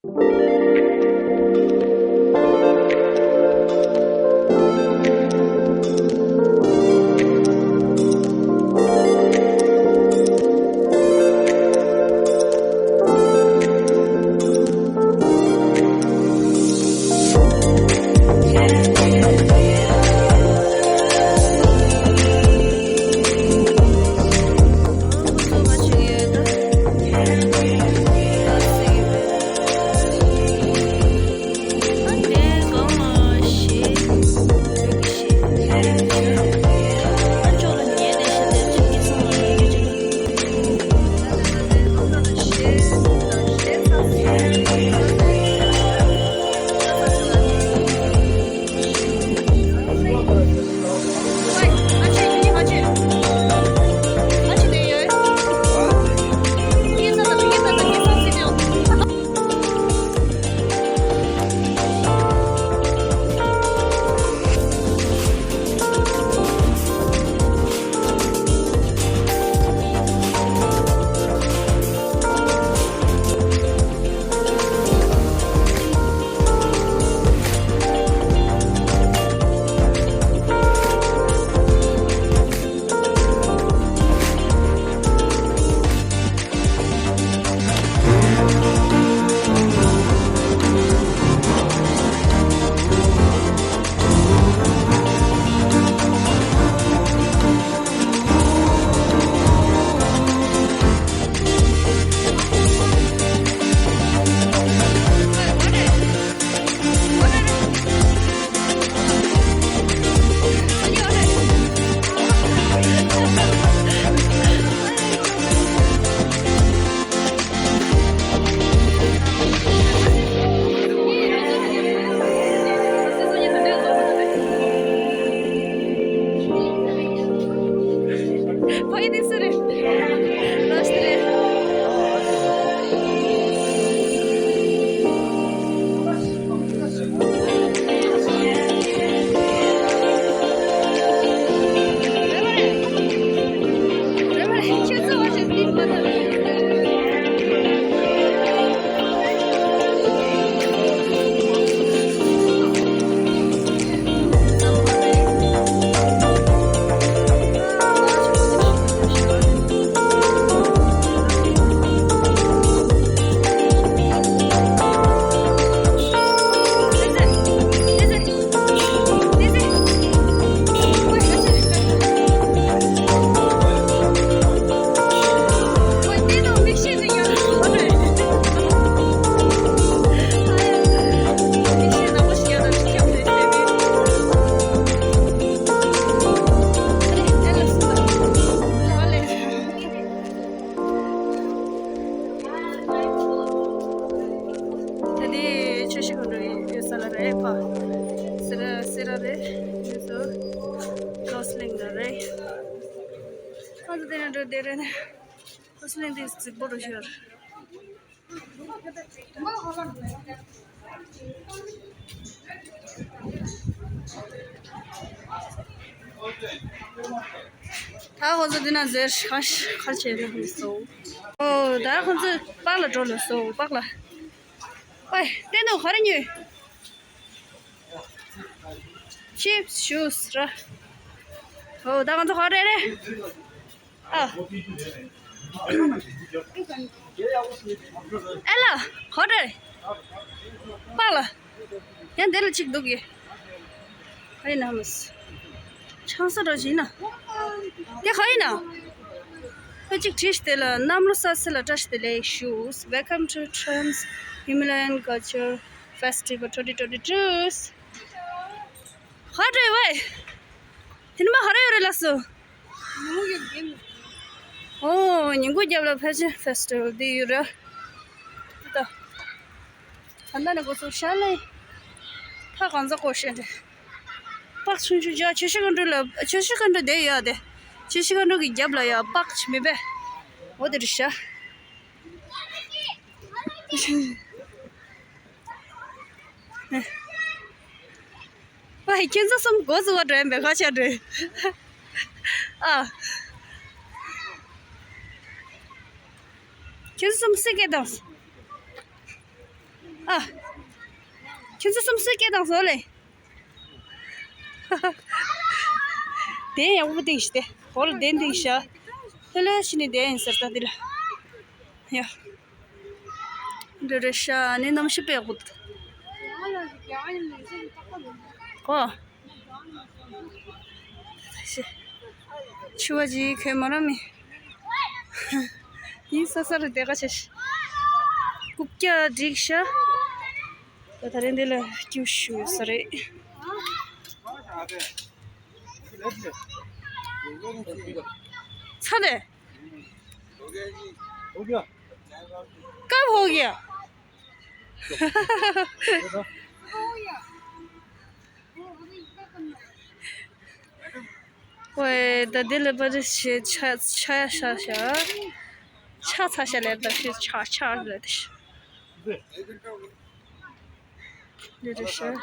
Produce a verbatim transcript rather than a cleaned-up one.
ད་དེ་ཆུ་བཞི་སྒང་དྲུག་ཡོད་ས་ལ་རེད་པ། སེ་ར་སེ་ར་རེད། ཡོད་ས་ལོ་སི་གླིང་ལ་རེད། ང་ཚོ་དེ་ནས་འགྲོ་བསྡད་རེད་ནས། ལོ་སི་གླིང་དེ་རྫིག་པོ་རུ་ཤོར། ད་ཁོ་ཚོ་འདི་ན་ཟེར་ག་ཤ་ག་བྱས་ན་ཧམ་སོ། ཨོ་ད་ཁོ་ཚོ་པག་ལ་འགྲོ་ལ་སོ་པག་ལ། ཨོའི་བསྟན་འདུག་ག་རེ་ཉོས། ཅིབ་སི་ཞུ་སི་ར། ཨོ་ད་ཁོ་ཚོ་ག་རེ་རེད། ཨ། ཨེ་ལ། ཧོ་ཏེ། པཱ་ལགས། ཡང་འདི་ལ་གཅིག་འདུག་གི། ཧའི་ན་མ་སི། ཆང་ས་འདྲ་ཞིག་ཡིན་ན། དེ་ག་ཡིན་ན། ཁོས་གཅིག་བྲིས་ཏེ་ལ་གནམ་ལོ་གསར་ཚེས་ལ་བཀྲ་ཤིས་བདེ་ལེགས་ཞུ། Welcome to Trans Himalayan Culture Festival twenty twenty-two. ཧོ་ཏེ་ཝེ། དེ་ནི་མ་ཧ་ར་ཡོད་རེད་ལགས་སོ། ཨོ། ཉིན་གུང་རྒྱབ་ལ་ཕལ་ཆེར་ཕེ་སི་ཊི་ཝལ་འདི་ཡོད་རེད། ད་ད་ལྟ་ནས་འགོ་ཚུགས་ཤག་ལེ། ད་གང་ཚ་གོ་ཤེས་འདྲ། པགས་ཆུང་ཆུང་ཅག་ཆུ་བཞི་སྒང་དྲུག་ལ་ཆུ་བཞི་སྒང་དྲུག་བསྡད་ཡོད་དེ། ཆུ་བཞི་སྒང་དྲུག་གི་རྒྱབ་ལ་ཡ་པགས་ཆུ་མི་པས། འོ་དེ་རེད་ཤག་ཨ། ཁྱེད་ཚོ་གསུམ་འགོ་བཙུགས་པ་འགྲོ་ཡིན་པས་ཁ་ཆག་འགྲོ། ཨ། ཁྱེད་ཚོ་གསུམ་སི་ཀེ་དང་། ཨ། ཁྱོད་ཚོ་གསུམ་སུས་སྐད་བཏང་སོང་ལེ། གདན་ཡག་པོ་བཏིང་ཤག་དེ། འོ་ལ་གདན་བཏིང་ཤག་ལྷོད་ལྷོད་བྱས་ནས་བསྡད་ཡིན་ཟེར་ད་འདི་ལ། ཡ། འདི་རེད་ཤག་ནི་གནམ་གཤིས་དཔེ་ཡག་པོ་འདུག་གོ། ཕྱི་པ་ཅིག་གོན་མ་ར་མི། ཡིན་ས་ས་རུ་བསྡད་ཀ་བྱས་ཤག་རྐུབ་བཀྱག་བསྒྲིགས་ཤག་ད་ད་རིང་འདི་ལ་སྐྱིད་ཤོས་ཡོད་ས་རེད། ཚ་དེ། ཀ་བོ་གི། ཝེ། ད་འདི་ལ་པར་ཞེ་ཆ་ཆ་ཡ་ཤ་ཤ། ཆ་ཚ་ཤ་ལེར་ད་ཤི་ཆ་ཆ་ལེར་ད་ཤི། འདི་རེད་ཤག